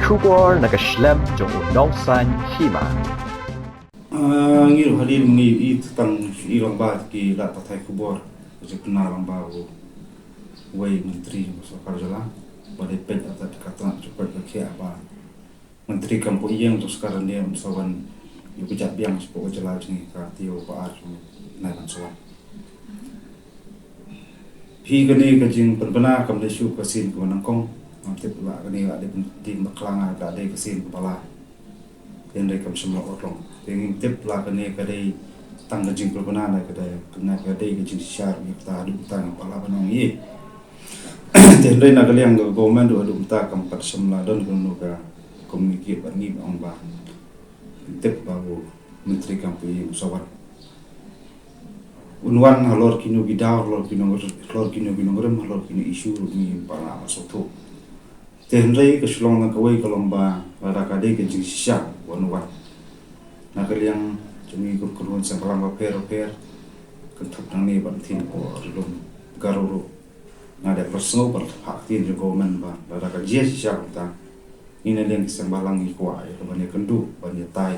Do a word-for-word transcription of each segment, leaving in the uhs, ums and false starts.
Khubor na ka shlem jong u nongsan hima. Ah, ngi ruh hadien ngi i tang i lang ba ki la pathai khubor. Jepna lang ba u wei menteri sorkar jylla. Ba dei peit atat ka tang cukup ka khia ba menteri kam pu ïeng tu sekarang dia sa wan ïa ka jat biang sha ka jylla jong ngi ka Tio Bah Ardmawr Naipyidaw Shuh. Hi kane ka jingpynbna kam dei shuh ka sien kaba nyngkong. Ngam tip la kane la dei ding bakla nga la dei ka sien kaba lai. Hynrei kam shym la ot long. Te ngim tip la kane ka dei tang ka jingpynbna ne ka dei, ne ka dei ka jingshisha ïa kata haduh kata ngam pat lah ban ong ei. Te hynrei na ka liang ka government ruh haduh mynta kam pat shym la don kano ka communicate bad ngi ban ong ba tip ba u menteri kam pu ïeng u sa wan. Un wan halor kino ki daw, halor kino, halor kino ki nongrim, halor kino issue ruh ngim pat lah ban sngewthuh. Te hynrei ka shu long na kawei ka long ba lada ka dei ka jingshisha wan wan. Na ka liang jong ngi kum kynhun seng balang bapher bapher, kynthup nangne bad ktien hapoh Ri Lum Garo ruh. Nga dei pyrshang ban phah ktien jong government ba lada ka jia shisha kumta, ngi na liang ki seng balang ngi kwah ïa ka ban ïakynduh, ban ïatai,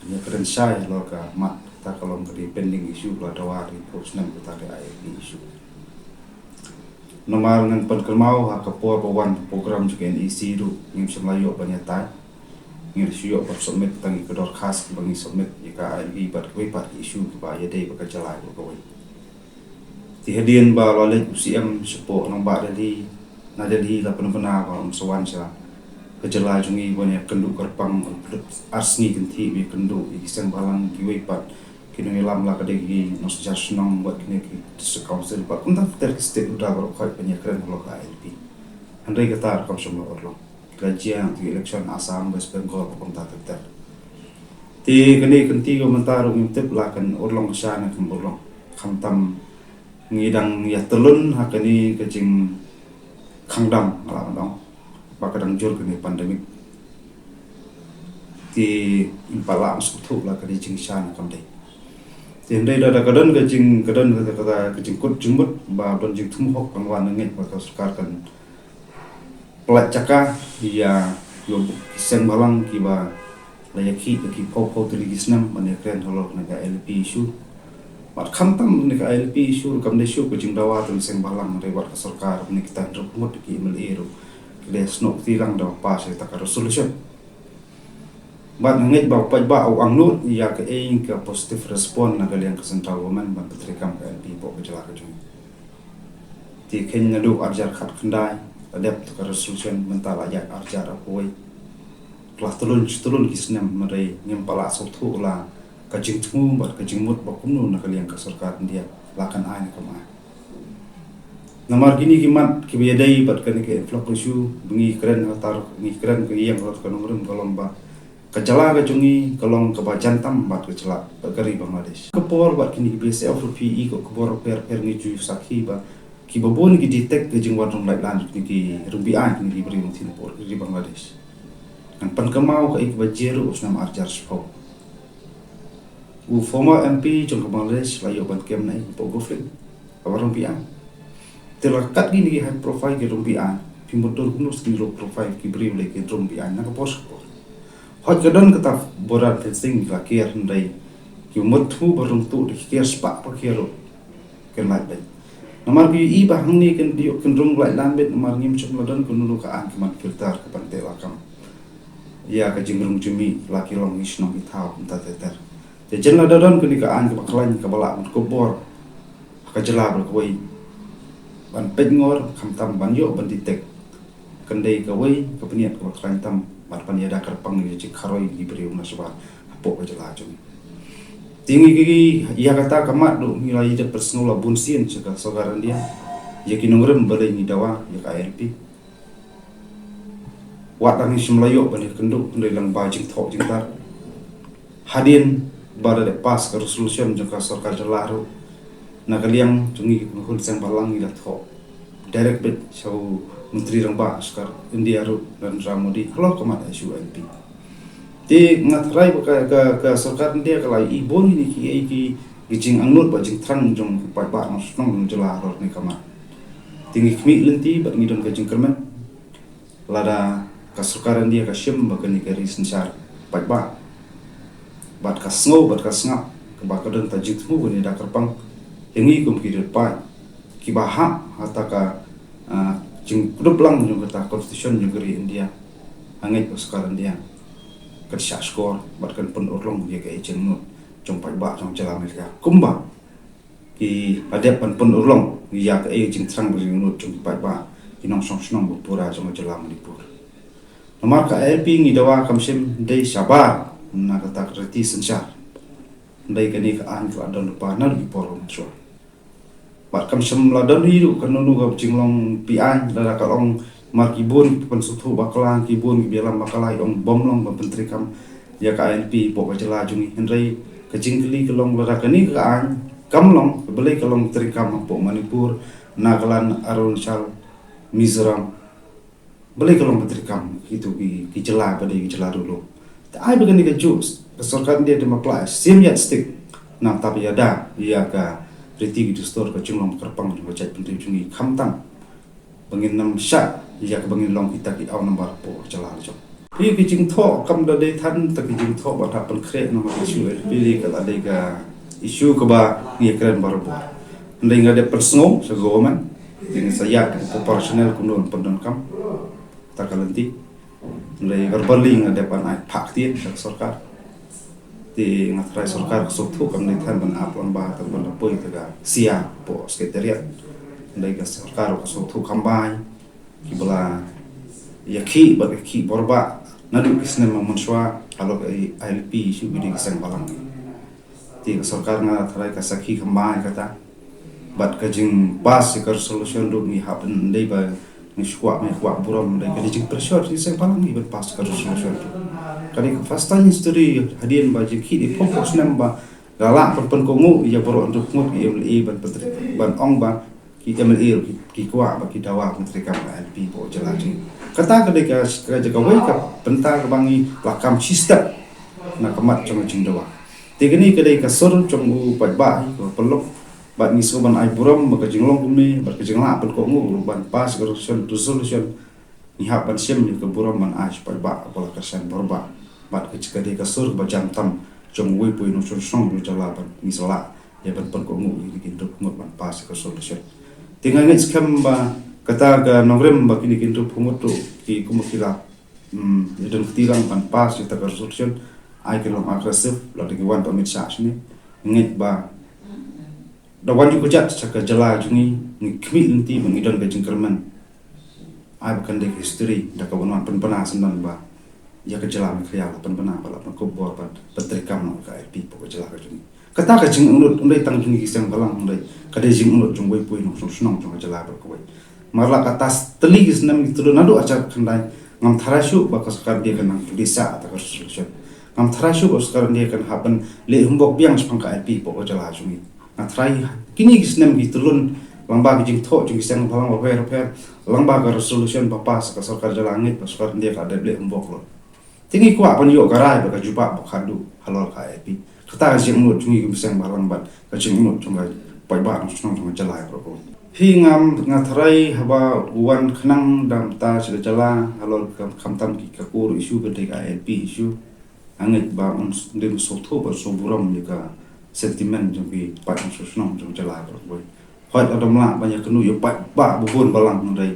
ban ïakren shai halor ka mat kata ka long ka dei pending issue ba la dawa ri phew snem kata ka I L P issue. Namar ngan pynkynmaw ha ka por ba wan program jong ka N E C ruh ngim shym la ïoh ban ïatai. Ngi la shu ïoh ban submit tang ïa ka dorkhas ba ngi submit ïa ka I L P bad kawei pat ka issue kaba ïadei bad ka jylla kawei. Te hadien ba la leit u C M shapoh nongbah Delhi, na Delhi la pynbna ba un sa wan sha ka jylla jong ngi ban ïakynduh kyrpang, un pynlut ar sngi kynthih ban ïakynduh ïa ki seng balang kiwei pat ki nongïalam la ka dei ki nongsynshar shnong bad kine ki district council bad kumta ter ki state ruh da baroh khoit ban ïakren halor ka I L P. Hynrei kata ruh kam shym la ot long. Ki la jia ki election Assam, West Bengal bad kumta ter ter. Te kane ka kynti ka mynta ruh ngim tip la kan ot long ka sha ne kam ot long. Khamtam ngi dang ïa tylun ha kane ka jingkhang dam nga lah ban ong ba ka dang jur kane pandemic. Te ngim pat lah ban sngewthuh la ka dei jingshisha ne kam dei. Te hynrei da, da ka don ka jing, ka don ka, ka, ka jingkut jingmut ba don jingthmu hok kan wan, nga ngeit ba ka sorkar kan pyllait jaka ïa, ïa ki seng balang kiba la ïakhih ïa ki phew phew tylli ki snem ban ïakren halor kane ka I L P issue. Bad khamtam kane ka I L P issue kam dei shuh ka jingdawa tang seng balang, hynrei wat ka sorkar, kine kita hynriew ngut ki M L A ruh ki la snoh kti lang da pass ïa kata ka resolution. Bad nga ngeit ba u paidbah u angnud ïa kaei ka positive response na ka liang ka central government ban pyntreikam ka I L P hapoh ka jylla ka jong ngi. Te kheiñ naduh arhajar khatkhyndai la dep kata ka resolution, mynta la ïaid arhajar arphew wei. La tylun shi tylun ki snem, hynrei ngim pat lah sngewthuh la ka jingthmu bad ka jingmut ba kumno na ka liang ka sorkar India la kan ai ne kam ai. Namar kine ki mat kiba ïadei bad kane ka influx issue ba ngi kren ha kata ruh, ngi kren ka ïeng halor ka nongrim, ka long ba ka jylla ka jong ngi ka long kaba jan tam bad ka jylla bad ka ri Bangladesh. Ka por bad kine ki B S F ruh phi i ka khubor bapher bapher ngi ju sakhi ba kiba bun ki detect ka jingwan rung laitlan kine ki rung B I, kine ki briew na ka por ka ri Bangladesh. Ngan pynkynmaw kaei kaba jia ruh u snem arhajar shiphew. U former M P jong ka Bangladesh la ïoh ban kem na i hapoh Golf Link kaba rung B I. Te la kat kine ki high profile ki rung B I, phi mutdur kumno sa ki low profile ki briew lei ki rung B I na ka por sha ka por. Hooid ka don kata border fencing la ker, hynrei ki mut thmu ba rung tuh da ki ker spah ba ker ruh. Kan lait beit. Namar ki i ba hangne kan ïoh kan rung laitlan beit namar ngim shym la don kano kano ka aiñ ka ban filter ka ban teh lakam ïa ka jingrung jingmih la ki long ki shnong ki thaw kumta ter ter. Te jan lada don kane ka aiñ kaba khlaiñ kaba lah ban kop bor ha ka jylla bad kawei ban peit ngor khamtam ban ïoh ban detect. Kan dei kawei ka bniat kaba khlaiñ tam bad ban ïada kyrpang ïa ka jingkharoi ïa ki briew na shabar hapoh ka jylla jong ngi. Te ngi ki ïa kata ka mat ruh ngi la ïa dep pynsngew la bun sien sha ka sorkar India ïa ki nongrim balei ngi dawa ïa ka I L P. Wat la ngi shym la ïoh ban ïakynduh hynrei lang ba jingthoh jingtar. Hadien ba la dep pass ka resolution jong ka sorkar jylla ruh, na ka liang jong ngi ki khun seng balang ngi la thoh direct beit sha u Myntri Rangbah sorkar India ruh, Narendra Modi, halor ka mat issue I L P. Te nga tharai ba ka, ka, ka sorkar India ka la i bun ïa ki, ki, ki jingangnud bad jingthrang jong ki paidbah nongshong nong jylla halor kane ka mat. Te ngi khmih lynti bad ngi don ka jingkyrmen. Lada Ka sorkar India ka shim ba kane ka ri synshar paidbah. Bad ka sngew bad ka sngap kaba ka don ta jingthmu kane da kyrpang ïa ngi kum ki riewpaid kiba hap ha ta ka, ah, jingkdup lang jong kata constitution jong ka ri India. Hangne ka sorkar India kan shah shkor bad kan pynurlong ïa ka jingmut jong paidbah jong jylla Meghalaya. Kumba ki la dep ban pynurlong ïa ka jingthrang bad jingmut jong paidbah ki nongshong shnong ba pura jong jylla Manipur. Namar ka I L P ngi dawa kam shym dei shabar na kata ka riti synshar. Dei kane ka aiñ ka la don lypa na ki por mynshuwa. Bad kam shym la don hi ruh kano kano ka jinglong phi aiñ, lada ka long mar ki bun ki pynsngewthuh bakla, ki bun ki ïalam bakla, ong bym long ban pyntreikam ïa ka I L P hapoh ka jylla jong ngi. Hynrei ka jingkylli ka long lada kane ka aiñ kam long, balei ka long treikam hapoh Manipur, Nagaland, Arunachal, Mizoram. Balei ka long ban treikam kito ki, ki jylla ba dei ki jylla riewlum. Te ai ba kane kajuh ka sorkar India te ma pla sim ïa stick na tap ïa da ïa ka riti ki dustur ka jinglong kyrpang jong ka jaitbynriew jong ngi, khamtam ba ngin nym shah ïa kaba ngin long kita ki aw nambar hapoh ka jylla la jong. Hi ki jingthoh kam da dei than ta ki jingthoh ba da pynkhreh na ma ka issue L P li ka la dei ka issue kaba ngi kren barabor. Hynrei nga dep pynsngew sha government, te ngin sa ïa ka operational kumno ban pyndonkam ta ka lynti. Hynrei verbally nga dep ban ai phah ktien sha ka sorkar. Te nga tharai sorkar ka sngewthuh kam dei than ban ap lyngba ta ban poi ta ka sia hapoh secretariat. Hynrei ka sorkar ka sngewthuh kam bai kiba la ïakhih bad ïakhih borbah naduh ki snem mynshuwa halor ka I L P shuh ki dei ki seng balang. Te ka sorkar nga tharai ka sakhi kham bha ïa kata. Bad ka jingpass ïa ka resolution ruh ngi hap ban dei ba ngi shu kwah, ngi kwah burom, dei ka dei jingpressure ki seng balang ngi ban pass ka resolution ruh. Ka dei ka first time history hadien ba jingkhih dei phew phew snem ba la lah ban pynkohnguh ïa baroh hynriew ngut ki M L A ban pyntrei, ban ong ba ki M L A ruh ki, ki kwah ba ki dawa ban treikam ka I L P hapoh jylla jong ngi. Kata ka dei ka, ka, kawei ka bynta kaba ngi la kam shi step na ka mat jong ka jingdawa. Te kane ka dei ka sur jong u paidbah hi kaba pynlong. Bad ngi sngewbha ban ai burom ba ka jinglong kumne bad ka jinglah pynkohnguh ruh ban pass ka resolution, resolution. Ngi hap ban shim ïa ka burom ban ai sha paidbah ba la kyrshan borbah. Bad ka jingkyrkhu ka sur ba jam tam jong uwei pa uwei u nongshong shnong jong ka jylla ban ngi sa lah ïa ban pynkohnguh ïa kine ki hynriew ngut ban pass ïa ka resolution. Te nga ngeit skhem ba kata ka nongrim ba kine ki hynriew ngut ruh ki kum ki la, hmm, ïa don kti lang ban pass ïa kata ka resolution. Ai ki long aggressive, lada ki wan ba mih sha shane. Ngeit ba da wan ïa ka jait sha ka jylla jong ngi, ngi khmih lynti ba ngi don ka jingkyrmen. Ai ba kan dei ka history da kaba wan pynbna syndon ba ïa ka jylla Meghalaya la pynbna ba la pynkup bor ban pyntreikam noh ka I L P hapoh ka jylla ka jong ngi. Kata ka jingangnud ym dei tang jong ngi ki seng balang, ym dei, ka dei jingangnud jong uwei pa uwei u nongshong shnong jong ka jylla baroh kawei. Mar la kata tylli ki snem ki tylli naduh ar hajar khyndai, ngam tharai shuh ba ka sorkar India kan nang pynlong sa kata ka resolution. Ngam tharai shuh ba ka sorkar India kan hap ban leh homework biang shaphang ka I L P hapoh ka jylla jong ngi. Nga tharai kine ki snem ki tylli lyngba ki jingthoh jong ki seng balang bapher bapher, lyngba ka resolution ba pass ka sorkar jylla, ngeit ba sorkar India ka dei ban leh homework lut. Te ngi kwah ban ïoh ka rai bad ka jubab ba khadduh halor ka I L P. Kata ka jingangnud jong ngi kum ki seng balang bad ka jingangnud jong ka paidbah nongshong shnong jong ka jylla baroh kawei. Hi ngam, nga tharai haba u wan khnang da mynta sha ka jylla halor ka, khamtam ki ka core issue ka dei ka I L P issue. Nga ngeit ba un s-, un sngewthuh bad sngewburom ïa ka sentiment jong ki paid nongshong shnong jong ka jylla baroh kawei. Hooid lada ym lah ban ïakynduh ïa u paidbah ba bun balang, hynrei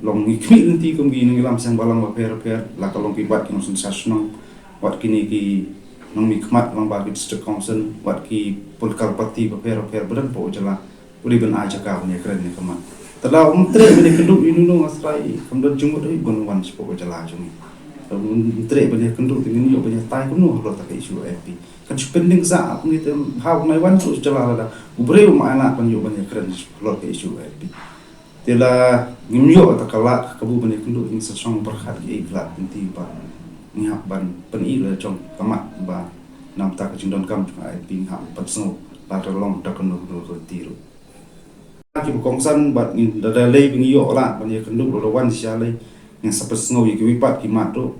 long ngi khmih lynti kum ki nongïalam seng balang bapher bapher, la ka long ki, wat ki nongsynshar shnong, wat kine ki nongmihkhmat lyngba ki district council, wat ki political party bapher bapher ba don hapoh ka jylla. U dei ban ai jaka ban ïakren ïa ka mat. Te lada ym treh ban ïakynduh ïa uno uno, nga tharai kam don jingmut hi ban wan shapoh ka jylla jong ngi. Lada ym treh ban ïakynduh te ngin ïoh ban ïatai kumno halor kata ka issue I L P. Kan shu pending sah ap ngi te ha u nai wan shu jylla lada u briew um ailad ban ïoh ban ïakren halor ka issue I L P. Te la ngim ïoh kata ka lad ka kabu ban ïakynduh, ngi sa shong pyrkhat ïa ki lad lynti ba ngi hap ban pyni la jong ka mat ba na bynta ka jingdonkam jong ka I L P ngi hap ban pynsngew lada long da kano kano ka lynti ruh. Kiba kongsan bad ngi, lada lei ba ngi ïoh lad ban ïakynduh, lada wan sha lei, ngin sa pynsngew ïa kiwei pat ki mat ruh.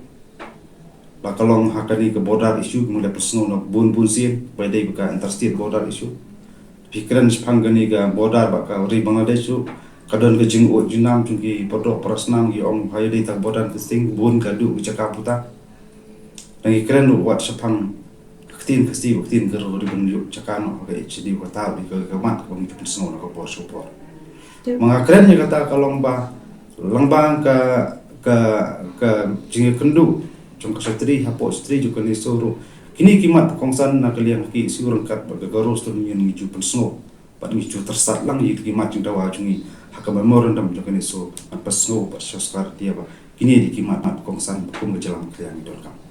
La ka long ha kane ka border issue, ngi la pynsngew na bun bun sien ba dei ba ka interstate border issue. Phi kren shaphang kane ka border bad ka ri Bangladesh ruh, Ka don ka jingud jingnam jong ki para doh para snam, ki ong ha ïa dei ta border testing, bun ka duh ki jaka puta. Ngi kren ruh wat shaphang ka ktien Khasi, ka ktien Garo, dei ban ïoh jaka noh ha ka H D, kata dei ka, ka mat kaba ngi ju pynsngew na ka por sha ka por. Ma nga kren ïa kata ka long ba, lyngba ka, ka, ka jingïakynduh jong ka secretary hapoh secretary jong ka NESO ruh, kine ki mat ba kongsan na ka liang ka KSU ryngkat bad ka Garo Student Union ngi ju pynsngew bad ngi ju tyrsad lang ïa ki mat jingdawa jong ngi ha ka memorandum jong ka NESO, ban pynsngew bad sngewsarong ïa ba kine dei ki mat, mat ba kongsan ba kum ka jingïalam ka liang ngi donkam.